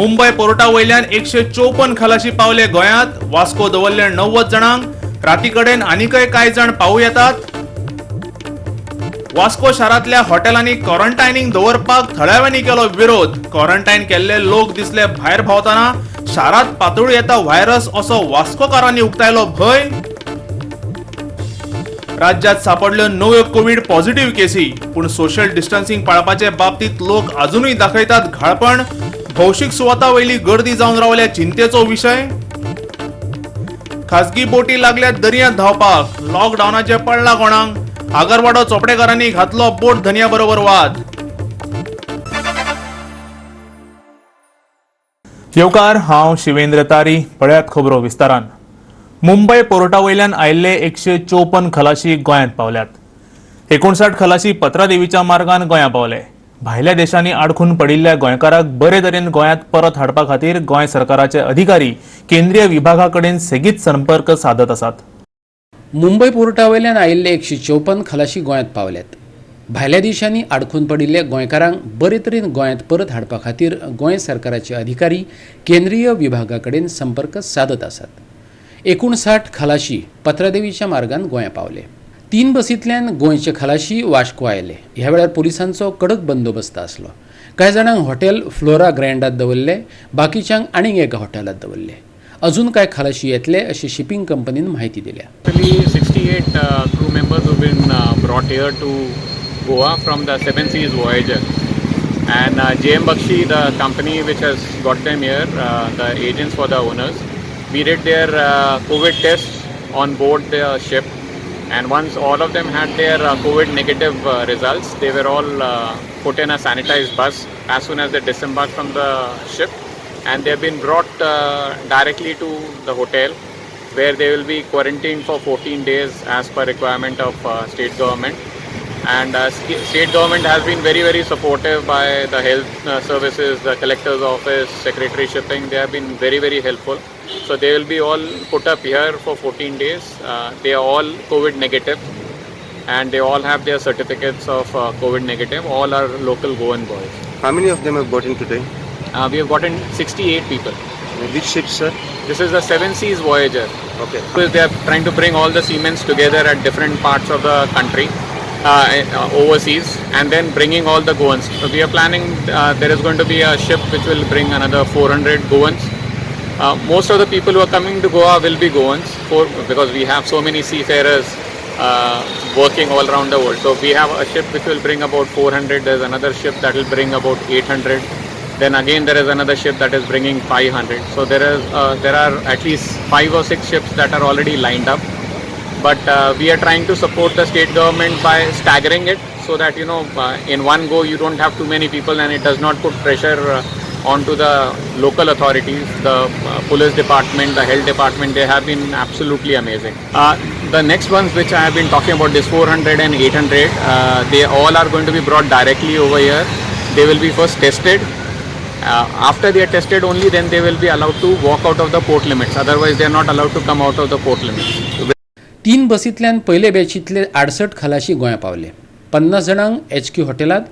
मुंबय पोर्टा वयल्यान 154 खलाशी पावले गोंयांत. वास्को दवरले 90 जाणांक. राती कडेन आनीकय कांय जाण पावू येतात. वास्को शारांतल्या हॉटेलांनी क्वॉरंटायनींग दवरपाक थळाव्यांनी केलो विरोध. क्वॉरंटायन केल्ले लोक दिसले भायर भोंवतना. शारांत पातळू येता व्हायरस असो वास्कोकारांनी उक्तायलो भंय. राज्यात सापडल्यो नव्यो कोवीड पॉझिटिव्ह केसी, पूण सोशल डिस्टन्सिंग पाळपाचे बाबतीत लोक अजूनय दाखयतात घाळपण. भौशीक सुवाता वयली गर्दी जावन रावल्या चिंतेचो विशय. खाजगी बोटी लागल्यात दर्यांत धांवपाक. लॉकडावनाचे पडला कोणाक. आगरवाडो चोपडेकारांनी घातलो बोट धनया बरोबर वाद. येवकार, हांव शिवेंद्र तारी. पळयात खबरो विस्तारान. मुंबय पोर्टा वयल्यान आयिल्ले 154 खलाशी गोंयांत पावल्यात. 59 खलाशी पत्रादेवीच्या मार्गान गोंया पावले. भायल्या देशांनी आडखून पडिल्ल्या गोंयकाराक बरे तरेन गोंयांत परत हाडपा खातीर गोंय सरकाराचे अधिकारी केंद्रीय विभागा कडेन सेगीत संपर्क सादत आसात. मुंबय पोर्टा वयल्यान आयिल्ले 154 खलाशी गोंयांत पावल्यात. भायल्या देशांनी आडखून पडिल्ल्या गोंयकारांक बरे तरेन गोंयांत परत हाडपा खातीर गोंय सरकाराचे अधिकारी केंद्रीय विभागा कडेन संपर्क सादत आसात. 59 खलाशी पत्रादेवीच्या मार्गान गोंया पावले. 3 बसींतल्यान गोंयचे खलाशी वास्को आयले. ह्या वेळार पुलिसांचो कडक बंदोबस्त आसलो. कांय जाणांक हॉटेल फ्लोरा ग्रँडात दवरले, बाकीच्यांक आनीक एका हॉटेलात दवरले. अजून कांय खलाशी येतले अशी शिपिंग कंपनीन म्हायती दिल्या. 68 crew members who've been brought here to Goa from the Seven Seas Voyager, and JM Bakshi, the company which has got them here, the agents for the owners, we did their COVID tests on board the ship, and once all of them had their COVID negative results, they were all put in a sanitized bus as soon as they disembarked from the ship, and they have been brought directly to the hotel where they will be quarantined for 14 days as per requirement of state government. And state government has been very, very supportive by the health services, the collector's office, secretary shipping. They have been very, very helpful. So they will be all put up here for 14 days. They are all COVID negative and they all have their certificates of COVID negative. All are local Goan boys. How many of them have gotten today? We have gotten 68 people. Which ship, sir? This is the Seven Seas Voyager. Okay. Because they are trying to bring all the seamen together at different parts of the country, overseas, and then bringing all the Goans. So we are planning, there is going to be a ship which will bring another 400 Goans. Most of the people who are coming to Goa will be Goans, because we have so many seafarers working all around the world. So we have a ship which will bring about 400. There is another ship that will bring about 800. Then again there is another ship that is bringing 500. So there are at least 5 or 6 ships that are already lined up. But we are trying to support the state government by staggering it so that, you know, in one go you don't have too many people and it does not put pressure onto the local authorities, the police department, the health department. They have been absolutely amazing. The next ones which I have been talking about, this 400 and 800, they all are going to be brought directly over here. They will be first tested. After they are tested only, then they will be allowed to walk out of the port limits. Otherwise, they are not allowed to come out of the port limits. 3 बसींतल्यान पयले बॅचींतले 68 खलाशी गोंया पावले. 50 जाणांक H Q हॉटेलांत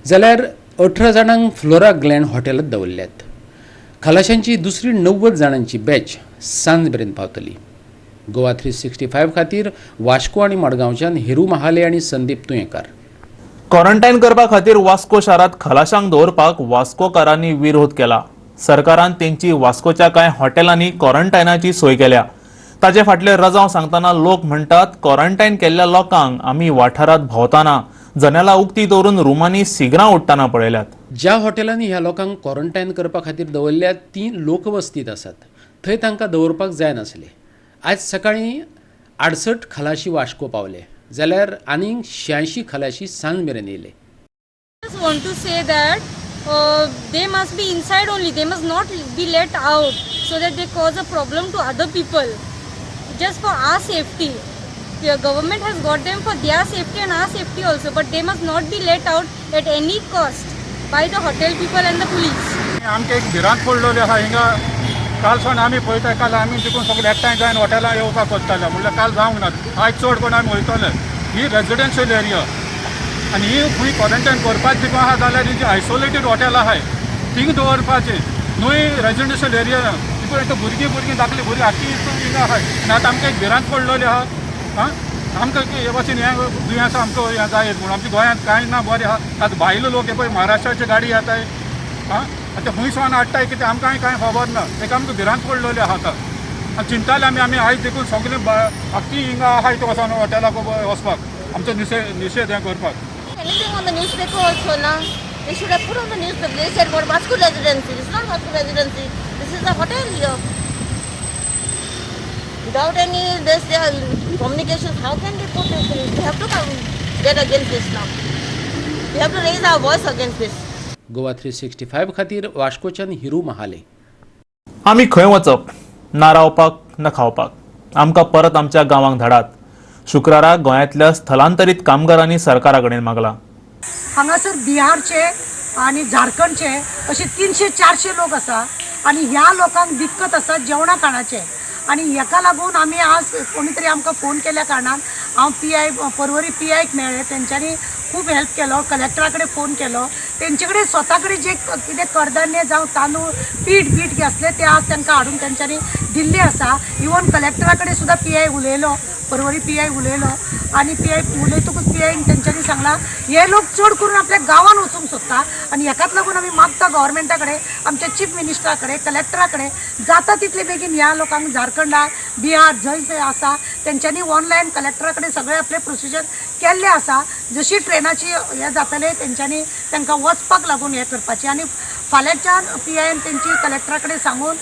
जाल्यार 18 जाणांक flora ग्लॅन्ड हॉटेलांत दवरल्यात. खलाशांची दुसरी 90 जाणांची बॅच सांज मेरेन पावतली. गोवा 365 खातीर वास्को आनी मडगांवच्यान हिरू महाले आनी संदीप तुयेंकार. क्वॉरंटायन करपा खातीर वास्को शारांत खलाशांक दवरपाक वास्कोकारांनी विरोध केला. सरकारान तेंची वास्कोच्या कांय हॉटेलांनी क्वॉरंटायनाची सोय केल्या. ताचे फाटले रजांव सांगतना लोक म्हणटात, क्वॉरंटायन केल्ल्या लोकांक आमी वाठारांत भोंवतना जनेलां उक्ती दवरून रुमांनी सिगरां ओडटना पळयल्यात. ज्या हॉटेलांनी ह्या लोकांक क्वॉरंटायन करपा खातीर दवरल्यात ती लोकवस्तीत आसात, थंय तांकां दवरपाक जायनासले. आज सकाळीं 68 खलाशी वास्को पावले जाल्यार आनीक 86 खलाशी सांज मेरेन येयले. I just want to say that they must be inside only. They must not be let out so that they cause a problem to other people. Just for our safety. The government has got them for their safety and our safety also, but they must not be let out at any cost by the hotel people and the police. आमकां एक भिरांत पडलेली आसा हिंगा. काल सावन आमी पळयता, काल आमी तिकून सगळे एकठांय जावन हॉटेलां येवपाक वचताले, म्हणल्यार काल जावंक ना, आयज चड कोण आमी वयतले. ही रेजिडेन्शियल एरिया आनी ही खंय क्वॉरंटायन करपाची तितून आसा जाल्यार ही जी आयसोलेटेड हॉटेल आहाय थिंग दवरपाची. न्हय रेजिडेन्शियल एरिया इतून आतां भुरगीं भुरगीं धाकलीं भुरगीं आख्खी हितून हिंगा आहाय आनी आतां आमकां एक भिरांत पडलेली आहा. आं, आमकां हे भाशेन हें दुयेंस आमकां हें जायत म्हणून आमच्या गोंयांत कांय ना बरें आहा. आतां भायले लोक हे पळय महाराष्ट्राची गाडी येताय. आं, आतां खंय सावन हाडटाय कितें आमकांय कांय खबर ना. एक आमकां भिरांत पडलेली आहा आतां. आनी चिंताले आमी आमी आयज देखून सगळे आख्खी हिंगा आहाय ते वचोन हॉटेलाक वचपाक आमचो निशेध हें करपाक. Anything on the newspaper also now. They should have put on the newspaper. They said what Vasco Residency. This is not Vasco Residency. This is a hotel here. Without any this communications, how can they put this? We have to come get against this now. We have to raise our voice against this. Goa 365 खातीर वास्कोच्यान हिरू महाले. आमी खंय वचप, ना रावपाक ना खावपाक, आमकां परत आमच्या गांवांक धाडात. शुक्रारा गोंयांतल्या स्थलांतरीत कामगारांनी सरकारा कडेन मागलां. हांगासर बिहारचे आनी झारखंडचे अशे 300-400 लोक आसा आनी ह्या लोकांक दिक्कत आसा जेवणा खाणाचें आनी हेका लागून आमी आज कोणी तरी आमकां फोन केल्या कारणान हांव पी I Porvorim P आयक मेळ्ळें. तेंच्यांनी खूब हेल्प केलो. कलेक्टरा कडेन फोन केलो. तेंचे कडेन स्वता कडेन जे कितें कडधान्य जावं तांदूळ पीठ बीठ कितें आसलें तें आज तांकां हाडून तेंच्यांनी दिल्लें आसा. इवन कलेक्टरा कडेन सुद्दां पी I उलयलो, पर्वरी पी I उलयलो आनी पी I उलयतकूच पी आयन तेंच्यांनी सांगलां हे लोक चड करून आपल्या गांवान वचूंक सोदता आनी हेकाच लागून आमी मागता गव्हर्मेंटा कडेन, आमच्या चीफ मिनिस्टरा कडेन, कलेक्टरा कडेन जाता तितले बेगीन ह्या लोकांक झारखंडाक, बिहार जंय जंय आसा तेंच्यांनी ऑनलायन कलेक्टरा कडेन सगळे आपले प्रोसिजर केल्ले आसा. जशी ट्रेनाची हें जातलें तेंच्यांनी तांकां वचपाक लागून हें करपाचें आनी फाल्यांच्यान पी आयन तेंची कलेक्टरा कडेन सांगून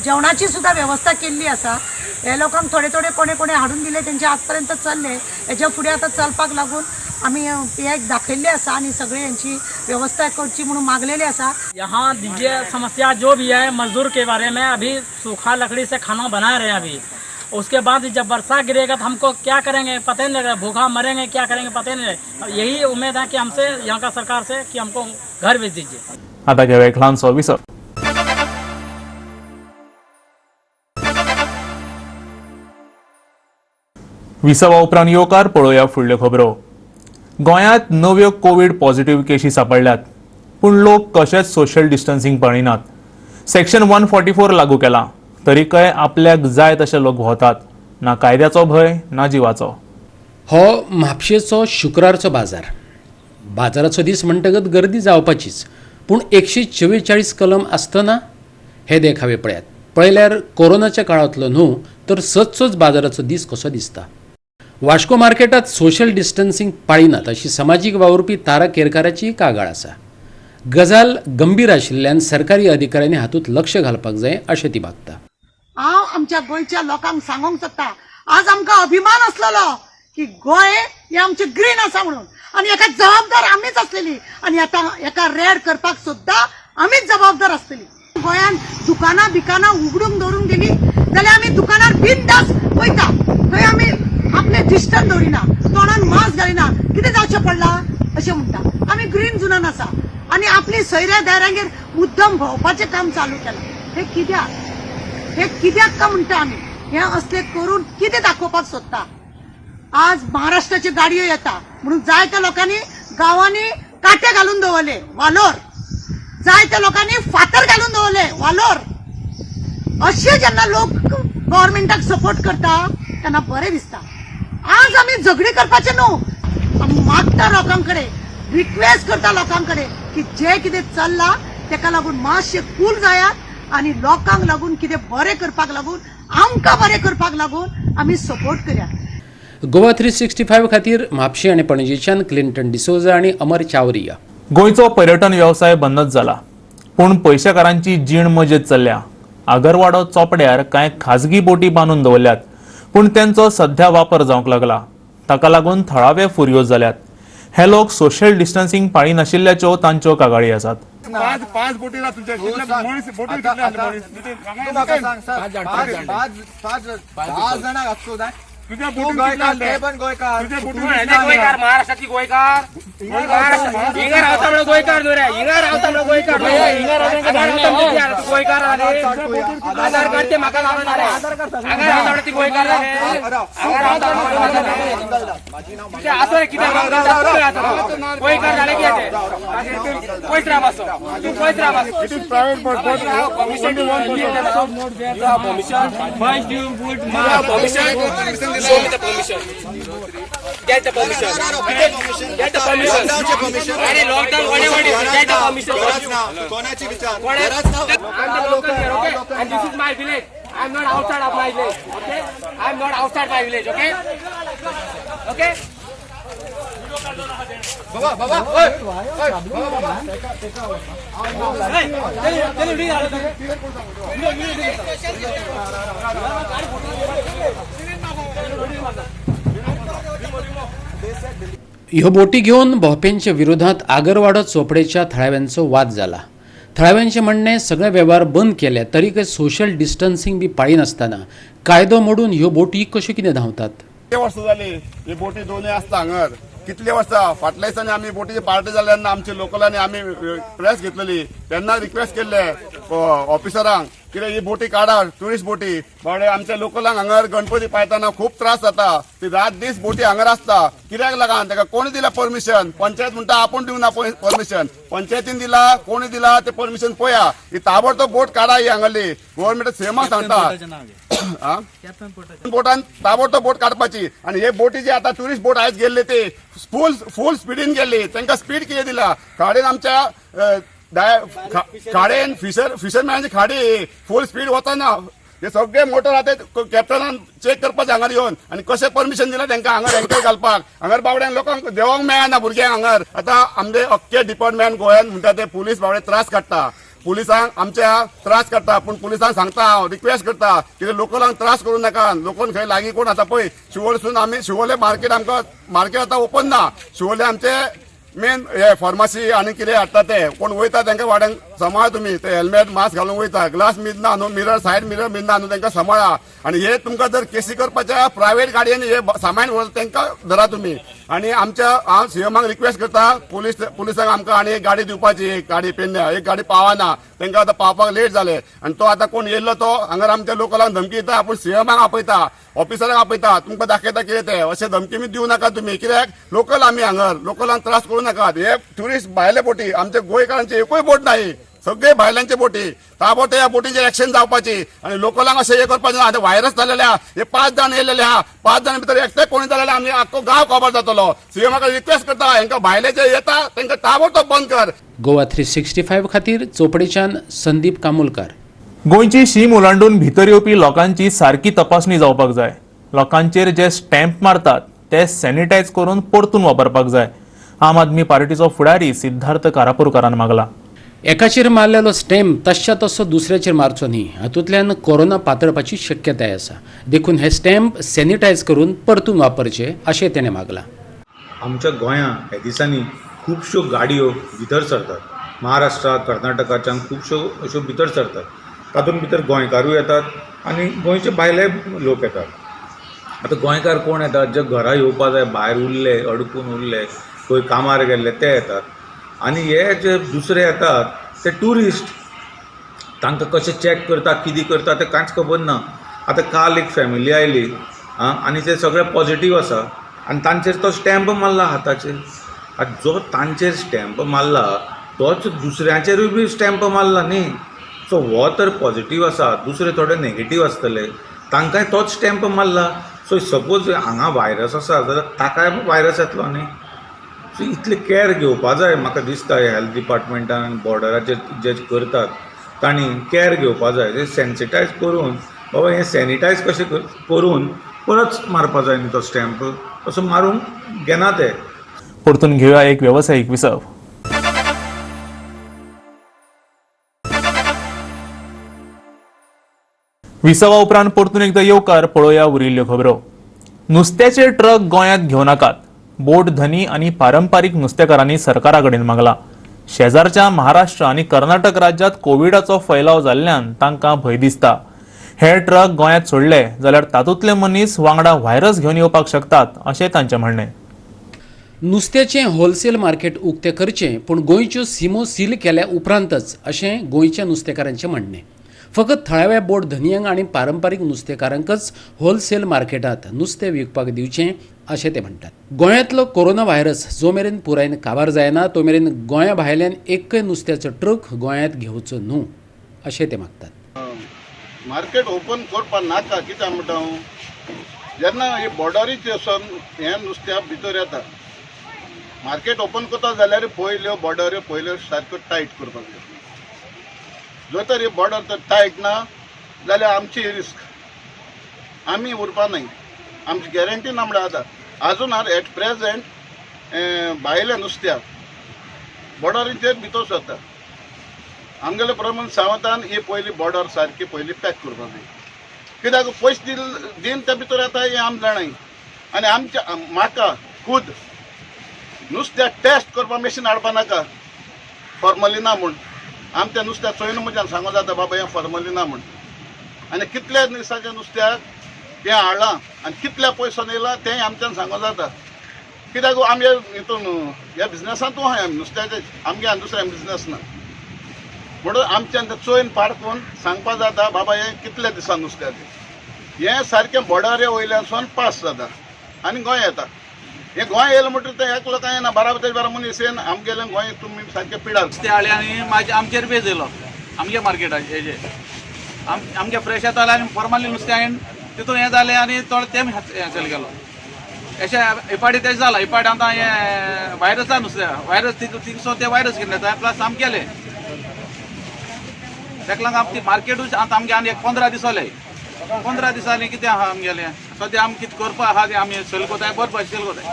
जेवणाची सुद्दां वेवस्था केल्ली आसा. हे लोकांक थोडे थोडे कोणे कोणे हाडून दिले तेंचे आजपर्यंत चल्ले. हेच्या फुडें आतां चलपाक लागून आमी पी आयक दाखयल्ले आसा आनी सगळे हेंची वेवस्था करची म्हणून मागलेली आसा. यहाँ ये समस्या जो भी है मजदूर के बारे में, अभी सूखा लकड़ी से खाना बना रहे हैं अभी, उसके बाद जब वर्षा गिरेगा तो हमको क्या करेंगे पता नहीं लगेगा, भूखा मरेंगे क्या करेंगे पता नहीं लगेगा. यही उम्मीद है कि हमसे यहाँ का सरकार से कि हमको घर भेज दीजिए. आता घेवया एक ल्हानसो विसव. विसवा उपरांत येवकार पळोवया फुडल्यो खबरो. गोंयांत नव्यो कोवीड पॉझिटिव्ह केशी सापडल्यात, पूण लोक कशेंच सोशल डिस्टन्सिंग पाळिनात. सेक्शन 144 लागू केला तरीकय आपल्याक जाय तशे लोक भोंवतात, ना कायद्याचो भंय ना जिवाचो. हो म्हापशेचो शुक्रारचो बाजार. बाजाराचो दीस म्हणटकच गर्दी जावपाचीच, पूण 144 कलम आसतना हे देखावे पळयात. पळयल्यार कोरोनाच्या काळांतलो न्हू तर सदचोच बाजाराचो दीस कसो दिसता. वास्को मार्केटात सोशल डिस्टन्सिंग पाळिनात अशी समाजीक वावुरपी तारा केरकाराची कागाळ आसा. गजाल गंभीर आशिल्ल्यान सरकारी अधिकाऱ्यांनी हातूंत लक्ष घालपाक जाय अशें ती मागता. हांव आमच्या गोंयच्या लोकांक सांगूंक सोदता, आज आमकां अभिमान आसलेलो की गोंय हें आमचें ग्रीन आसा म्हणून आनी हेका जबाबदार आमीच आसलेली आनी आतां हेका रेड करपाक सुद्दां आमीच जबाबदार आसतली. गोंयांत दुकानां बिकानां उगडूंक दवरूंक गेली जाल्यार आमी दुकानार बिनधास्त वयता, थंय आमी आपलें डिस्टन्स दवरिना, तोंडान मास्क घालिना, कितें जावचें पडलां अशें म्हणटा. आमी ग्रीन झोनान आसा आनी आपली सोयऱ्या दायऱ्यांगेर मुद्दम भोंवपाचें काम चालू केलां. हें कित्याक, हें कित्याक काय म्हणटा आमी? हें असलें करून कितें दाखोवपाक सोदता? आज महाराष्ट्राच्यो गाडयो येता म्हणून जायत्या लोकांनी गांवांनी कांटे घालून दवरले वालोर, जायत्या लोकांनी फातर घालून दवरले वालोर. अशे जेन्ना लोक गव्हर्मेंटाक सपोर्ट करता तेन्ना बरें दिसता. आज आमी झगडी करपाचें न्हू, आमी मागता लोकां कडेन, रिक्वेस्ट करता लोकां कडेन की जें कितें चल्लां तेका लागून मातशें कूल जायात आनी लोकांक लागून कितें बरें करपाक लागून, आमकां बरें करपाक लागून आमी सपोर्ट करया. गोवा 365 खातीर म्हापशें आनी पणजेच्यान क्लिंटन डिसोजा आनी अमर चावरिया. गोंयचो पर्यटन वेवसाय बंदच जाला, पूण पयशेकारांची जीण मजेत चल्ल्या. आगरवाडो चोपड्यार कांय खाजगी बोटी बांदून दवरल्यात, पूण तेंचो सध्या वापर जावंक लागला. ताका लागून थळावे फुर्योज जाल्यात. हे लोक सोशल डिस्टन्सिंग पाळिनाशिल्ल्याच्यो तांच्यो कागाळी आसात. पांच बोटी ना तुमच्या बोटी तुझ्या बोटीन ते पण गोयकार, गोयकार महाराष्ट्रातली गोयकार, हिंगा रावता म्हणून गोयकार न्हू रे, हिंगा रावता म्हणून गोयकार, गोयकार आधार कार्ड ते म्हाका लागना रे, हांगा रावता म्हणून ती गोयकार, हांगा रावता आसो रे कितें गोयकार जालें कितें, पयस राव आसो, तूं पयस राव आसो. Show me the permission. Get the permission. Get the permission. Arey lockdown whatever it is, get the permission. कोणाची विचार? I'm the local here, okay? And this is my village. I'm not outside of my village, okay? I'm not outside my village, okay? Okay? Baba Baba ओय ओय बाबा ह्यो बोटी घेवन भोंवप्यांच्या विरोधात आगरवाडो चोपडेच्या थळाव्यांचो वाद जाला. थळाव्यांचें म्हणणें सगळे वेव्हार बंद केले तरीकय सोशल डिस्टन्सिंग बी पाळिनासतना कायदो मोडून ह्यो बोटी कश्यो कितें धांवतात. कितले वर्सां जाली ही बोटी दोनूय आसता हांगर, कितले वर्सां फाटल्या दिसांनी आमी बोटीची पार्टी जाली तेन्ना आमच्या लोकलांनी आमी प्रेस घेतलेली, तेन्ना रिक्वेस्ट केल्ले ऑफिसरांक कितें ही बोटी काडा, ट्युरिस्ट बोटी. बावडे आमच्या लोकलांक हांगर गणपती पायतना खूब त्रास जाता, ती रात दीस बोटी हांगर आसता. कित्याक लागून ताका कोणी दिला परमिशन? पंचायत म्हणटा आपूण दिवना परमिशन, पंचायतीन दिला कोणी दिला ते परमिशन पळया. ही ताबडतोब बोट काडा ही हांगरली, गव्हर्मेंट सेमा सांगता बोटान ताबडतोब बोट काडपाची. आनी हे बोटी जी आतां ट्युरिस्ट बोट आयज गेल्ली ती फूल फूल स्पिडीन गेल्ली, तांकां स्पीड कितें दिला खाडीन आमच्या खाडेन फिशरमॅनाची खाडी फूल स्पीड वतना हे सगळे मोटर आतां कॅप्टनान चेक करपाचें हांगर येवन. आनी कशें परमिशन दिलां तांकां हांगर एंकर घालपाक? हांगर बावड्यांक लोकांक देंवोंक मेळना भुरग्यांक हांगर. आतां आमचे अख्खे डिपार्टमेंट गोंयांत म्हणटा ते पुलीस बावडे त्रास काडटा, पुलिसांक आमच्या त्रास काडटा. पूण पुलिसांक सांगता हांव, रिक्वेस्ट करता कितें लोकलांक त्रास करूं नाका. लोकांक खंय लागीं कोण आतां पळय शिवोलसून आमी शिवोले मार्केट, आमकां मार्केट आतां ओपन ना. शिवोले आमचे मेन हे फार्मासी आनी कितें हाडटा ते कोण वयता तांकां वाड्यांक सांबाळ तुमी, ते हेल्मेट मास्क घालून वयता, ग्लास मिजना न्हू, मिरर सायड मिरर मिजना न्हू, तांकां सांबाळा. आनी हे तुमकां जर केसी करपाच्या प्रायवेट गाडयेन हे सामान व्हरता तांकां धरा तुमी. आनी आमच्या हांव सीएमाक रिक्वेस्ट करता पुलिसांक आमकां आनी एक गाडी दिवपाची, एक गाडी पेडण्या एक गाडी पावना तांकां, आतां पावपाक लेट जालें. आनी तो आतां कोण येयल्लो तो हांगर आमच्या लोकलांक धमकी दिता, आपूण सीएमाक आपयता, ऑफिसरांक आपयता, तुमकां दाखयता कितें तें. अशें धमकी बी दिवं नाका तुमी, कित्याक लोकल आमी हांगर, लोकलांक त्रास करूं नाकात. हे ट्युरिस्ट भायले बोटी, आमच्या गोंयकारांचे एकूय बोट नाही, सगळे भायल्यांचे बोटी. ताबडतोब ह्या बोटीचेर एक्शन जावपाची आनी लोकलांक अशें हें करपाचें ना. आतां व्हायरस जालेले आहा, हे 5 जाण येयलेले आहा, 5 जाण भितर एकटे कोणी जालेले आमी आख्खो गांव खबर जातलो. सीएमाक रिक्वेस्ट करता हांकां भायले जे येता तांकां ताबडतोब बंद कर. गोवा 365 खातीर चोपडेच्यान संदीप कामुलकार. गोंयची शीम ओलांडून भितर येवपी लोकांची सारकी तपासणी जावपाक जाय. लोकांचेर जे स्टॅम्प मारतात ते सॅनिटायज करून परतून वापरपाक जाय. आम आदमी पार्टीचो फुडारी सिद्धार्थ कारापूरकारान मागला. एकाचेर मारलेलो स्टॅम्प तश्या तसो दुसऱ्याचेर मारचो न्ही, हातूंतल्यान कोरोना पातळपाची शक्यताय आसा. देखून हे स्टॅम्प सॅनिटायज करून परतून वापरचे अशें तेणें मागलां. आमच्या गोंयांत ह्या दिसांनी खुबश्यो गाडयो भितर सरतात, महाराष्ट्रा कर्नाटकाच्यान खुबश्यो अश्यो भितर सरतात. तातूंत भितर गोंयकारूय येतात आनी गोंयचे भायले लोक येतात. आतां गोंयकार कोण येतात, जे घरा येवपा जाय, भायर उरले, अडकून उरले, खंय कामार गेल्ले ते येतात. आनी हे जे दुसरे येतात ते ट्युरिस्ट, तांकां कशें चॅक करता कितें करता तें कांयच खबर ना. आतां काल एक फॅमिली आयली आं आनी ते सगळे पॉजिटीव आसा आनी तांचेर तो स्टॅम्प मारला हाताचेर. आतां जो तांचेर स्टॅम्प मारला तोच दुसऱ्यांचेरूय बी स्टॅम्प मारला न्ही. सो हो तर पॉजिटीव आसा, दुसरे थोडे नेगेटीव आसतले, तांकांय तोच स्टॅम्प मारला. सो सपोज हांगा व्हायरस आसा जाल्यार ताकाय व्हायरस येतलो न्ही. सो इतले कॅर घेवपा जाय म्हाका दिसता हेल्थ डिपार्टमेंटान बॉर्डराचेर जे करतात तांणी कॅर घेवपा जाय. ते सेन्सिटायज करून बाबा हें सॅनिटायज कशें करून परत मारपा जाय न्ही तो स्टॅम्प, तसो मारूंक घेना ते. परतून घेवया एक वेवसायीक विसव. विसवा उपरांत परतून एकदा येवकार. पळोवया उरिल्ल्यो खबरो. नुस्त्याचे ट्रक गोंयांत घेवं नाकात, बोट धनी आनी पारंपारीक नुस्तेकारांनी सरकारा कडेन मागला. शेजारच्या महाराष्ट्र आनी कर्नाटक राज्यांत कोविडाचो फैलाव जाल्ल्यान तांकां भंय दिसता. हे ट्रक गोंयांत सोडले जाल्यार तातूंतले मनीस वांगडा व्हायरस घेवन येवपाक शकतात अशें तांचें म्हणणें. नुस्त्याचें होलसेल मार्केट उक्तें करचें पूण गोंयच्यो सिमो सील केल्या उपरांतच अशें गोंयच्या नुस्तेकारांचें म्हणणें. फकत थळाव्या बोट धनयांक आनी पारंपारीक नुस्तेकारांकच होलसेल मार्केटांत नुस्तें विकपाक दिवचें अशें ते म्हणटात. गोंयांतलो कोरोना व्हायरस जो मेरेन पुरायेन काबार जायना तो मेरेन गोंया भायल्यान एकय नुस्त्याचो ट्रक गोंयांत घेवचो न्हू अशें ते मागतात. मार्केट ओपन करपाक नाका कित्याक म्हणटा हांव, जेन्ना हे बॉर्डरीचेर सावन हें नुस्त्या भितर येता, मार्केट ओपन करता जाल्यार पयल्यो बॉर्डरी पयल्यो सारक्यो टायट करपाक जाय. जर तर ही बॉर्डर तर टायट ना जाल्यार आमची रिस्क, आमी उरपा न्हय, आमची गॅरंटी ना म्हळ्यार आतां आजून एट प्रेजेंट भायल्या नुस्त्या बॉर्डरीचेर भितर सरता. आमगेले प्रमाण सावतान ही पयली बॉर्डर सारकी पयली पॅक करपाक जाय, कित्याक पयशे दिन ते भितर येता हें आम जाणाय. आनी आमच्या म्हाका खूद नुस्त्याक टेस्ट करपाक मशीन हाडपा नाका, फॉर्मली ना म्हूण आम त्या नुस्त्याक चोयन म्हज्यान सांगो जाता बाबा हें फॉर्मली ना म्हूण. आनी कितल्या दिसाच्या नुस्त्याक तें हाडलां आनी कितल्या पयसो येयला तेंय आमच्यान सांगो जाता, कित्याक आमी हितून ह्या बिजनसांतूय आहाय आमी नुस्त्याचे, आमगे आनी दुसऱ्या बिजनस ना म्हणून आमच्यान तें चोयन पारखून सांगपा जाता बाबा हें कितल्या दिसा नुस्त्याचें. हें सारकें बॉर्डरे वयल्यान सून पास जाता आनी गोंय येता. हें गोंय येयलें म्हणटकीर तें एक लोकांक येना, बाराबर बारा मनीस येवन आमगेलें गोंय तुमी सारकें पिडार. नुस्तें हाडलें आनी मागीर आमचेर बेज येयलो आमगे मार्केटाचेर, हेजेर आमगे फ्रेश येतालें आनी फॉर्मली नुस्तें हाडून तितून हें जालें आनी थोडें तें हें गेलो. अशें इपाटी तें जालां, इपाटी आतां हें व्हायरस आसा नुस्तें, व्हायरस थिंगसो तें व्हायरस घेवन येता प्लस आमगेलें ताका लागून आमची मार्केटूच आतां आमगे आनी एक 15 दीस जाले, 15 दिसांनी कितें आहा आमगेलें सद्या आमी कितें करपा आहा तें आमी सेल कोताय, बरें सेल कोताय.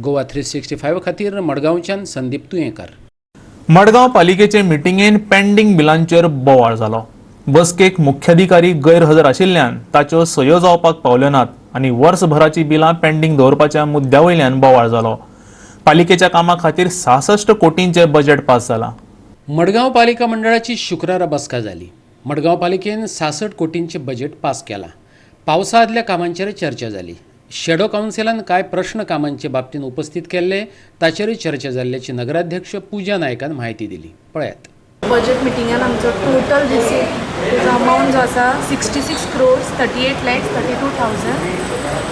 गोवा 365 खातीर मडगांवच्यान संदीप तुयेंकार. मडगांव पालिकेचे मिटिंगेन पेंडींग बिलांचेर बोवाळ जालो. बसकेक मुख्याधिकारी गैरहजर आशिल्ल्यान ताच्यो सयो जावपाक पावल्यो नात आनी वर्सभराची बिलां पेंडींग दवरपाच्या मुद्द्या वयल्यान बोवाळ जालो. पालिकेच्या कामा खातीर 66 कोटींचें बजेट पास जालां. मडगांव पालिका मंडळाची शुक्रारा बसका जाली. मडगांव पालिकेन 66 कोटींचें बजेट पास केलां. पावसा आदल्या कामांचेर चर्चा जाली. शेडो कावन्सिलान कांय प्रश्न कामांचे बाबतींत उपस्थित केल्ले ताचेरूय चर्चा जाल्ल्याची नगराध्यक्ष पूजा नायकान म्हायती दिली. पळयात. बजेट मिटिंगान आमचो टोटल रिसीट तेजो अमावंट जो आसा 66 crores 38 lakhs 32,000.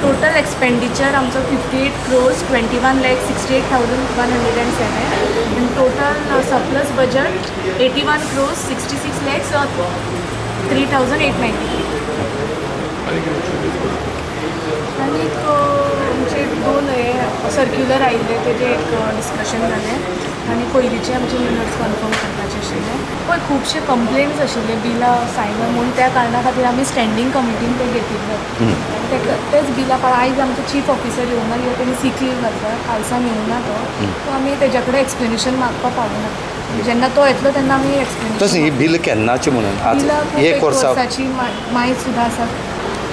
Total expenditure आमचो 58 crores 21 lakhs 68,107 आनी total surplus budget 81 crores 66 lakhs 3,893. आनीक आमचे दोन हे सर्क्युलर आयिल्ले तेजें एक डिस्कशन जालें आनी पयलींचे आमचे मिनट्स कन्फर्म करपाचे आशिल्ले. पळय खुबशे कंप्लेन्स आशिल्ले बिलां सायन म्हूण, त्या कारणा खातीर आमी स्टँडींग कमिटीन ते घेतिल्ले. तेच बिलां पळय आयज आमचो चीफ ऑफिसर येवना कित्याक तेणी सीक लीव घातला, कालसान येवना तो, सो आमी तेज्या कडेन एक्सप्लेनेशन मागपाक पावना. जेन्ना तो येतलो तेन्ना आमी एक्सप्लेनेशन. तशें ही बिल केन्नाची म्हणून एक वर्साची मायज सुद्दां आसा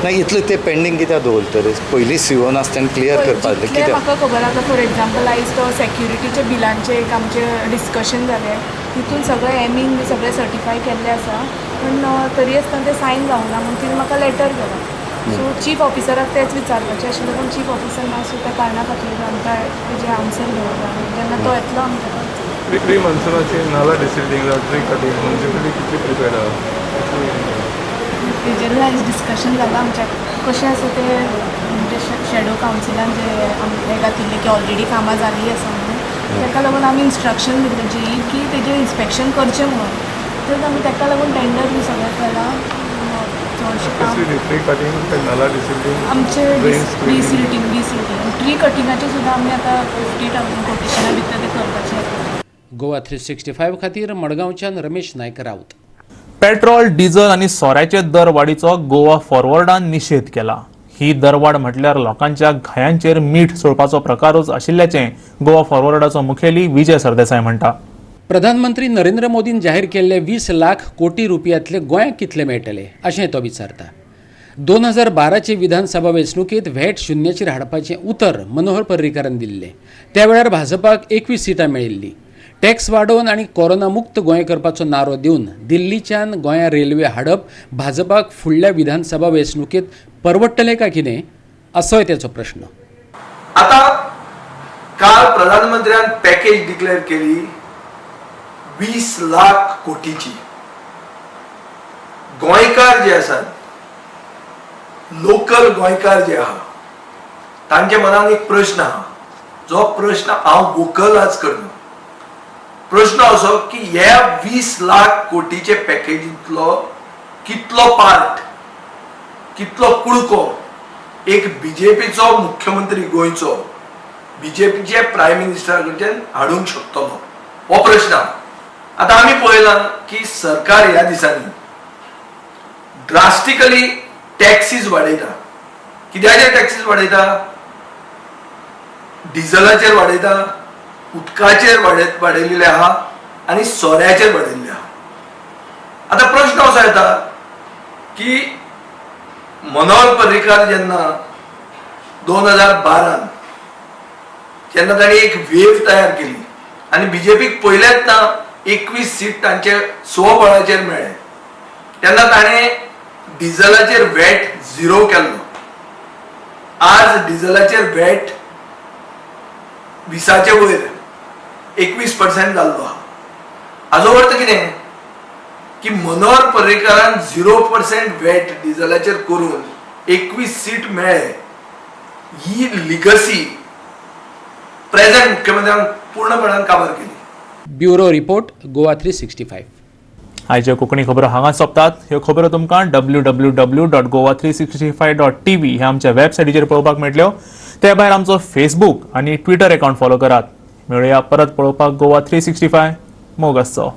ना इतले ते पेंडींग कित्याक दवरतले, पयलीं सीओ नासतना क्लियर करपाक जाय. कित्याक म्हाका खबर आसा, फॉर एग्जाम्पल आयज तो सेक्युरिटीच्या बिलांचें एक आमचें डिस्कशन जालें, तितून सगळें एमीन बी सगळें सर्टिफाय केल्लें आसा, पूण तरी आसतना तें सायन जावना म्हूण तिणें म्हाका लेटर केला. सो चीफ ऑफिसराक तेंच विचारपाचें आशिल्लें, पूण चीफ ऑफिसर ना, सो त्या कारणा खातीर आमकां तेजें आन्सर घेवपाक जेन्ना तो येतलो आमकां. प्री मान्सूनाची नाला डिसिल्टींग जावं ट्री कटींग म्युनिसिपॅलिटी कितली प्रिपेर्ड आहा तेजेर आयज डिस्कशन जालां आमच्या. कशें आसा तें म्हणजे शेडो कावन्सिलान जे हें घातिल्लें की ऑलरेडी कामां जाल्लीं आसा म्हणून, ताका लागून आमी इन्स्ट्रक्शन दिल्लें जेई की तेजें इन्स्पेक्शन करचें म्हणून. तर आमी ताका लागून टेंडर बी सगळें केलां. चडशें काम आमचें डिसिल्टींग ट्री कटिंगाचें सुद्दां आमी आतां 50,000 कोटेशना भितर तें करपाचें आसा. गोवा 365 खातीर मडगांवच्यान रमेश नायक राऊत. पेट्रोल, डिझल आनी सोऱ्याचे दरवाडीचो गोवा फॉरवर्डान निशेध केला. ही दरवाड म्हटल्यार लोकांच्या घायांचेर मीठ सोडपाचो प्रकारूच आशिल्ल्याचें गोवा फॉरवर्डाचो मुखेली विजय सरदेसाय म्हणटा. प्रधानमंत्री नरेंद्र मोदीन जाहीर केल्ले 20 लाख कोटी रुपयांतले गोंयाक कितले मेळटले अशें तो विचारता. 2012चे विधानसभा वेंचणुकेंत व्हॅट शुन्याचेर हाडपाचें उतर मनोहर पर्रीकारान दिल्लें. त्या वेळार भाजपाक 21 सिटां मेळिल्लीं. टॅक्स वाडोवन आनी कोरोना मुक्त गोंय करपाचो नारो दिवन दिल्लीच्यान गोंया रेल्वे हाडप भाजपाक फुडल्या विधानसभा वेंचणुकेत परवडटलें काय कितें असोय तेचो प्रश्न. आता काल प्रधानमंत्र्यान पॅकेज डिक्लेअर केली 20 लाख कोटीची. गोंयकार जे आसात, लोकल गोंयकार जे आहा, तांच्या मनान एक प्रश्न आहा, जो प्रश्न हांव वोकल आज करना. प्रश्न असो की ह्या 20 लाख कोटीचे पॅकेजींतलो कितलो पार्ट, कितलो कुडको एक बीजेपीचो मुख्यमंत्री गोंयचो बीजेपीचे प्रायम मिनिस्टरा कडच्यान हाडूंक शकतलो, हो प्रश्न. आतां आमी पळयलां की सरकार ह्या दिसांनी ड्रास्टिकली टॅक्सीज वाडयता. कित्याचेर टॅक्सीज वाडयता? डिझलाचेर वाडयता, उदकाचेर वाडयलेले आहा आनी सोऱ्याचेर वाडयल्ले आहा. आतां प्रश्न असो येता की मनोहर पर्रीकार जेन्ना 2012 जेन्ना तांणी एक वेव तयार केली आनी बीजेपीक पयलेच ना 21 सीट तांचे स्वबळाचेर मेळ्ळे, तेन्ना ताणें डिझलाचेर वॅट 0 केल्लो. आज डिझलाचेर वॅट 20 वयर 21% जाल्लो आहा. हाजो अर्थ कितें की मनोहर पर्रीकारान 0% वॅट डिझलाचेर करून 21 सीट मेळ्ळे. ही लिगसी प्रेझेंट मुख्यमंत्र्यान पूर्णपणान काबार केली. Bureau report, Goa 365. आयच्यो कोंकणी खबरो हांगा सोंपतात. ह्यो खबरो तुमकां www.goa365.tv ह्या आमच्या वेबसायटीचेर पळोवपाक मेळटल्यो. ते भायर आमचो फेसबूक आनी ट्विटर अकाउंट फॉलो करात. मेळुया परत पळोवपाक गोवा 365. मोग आसचो.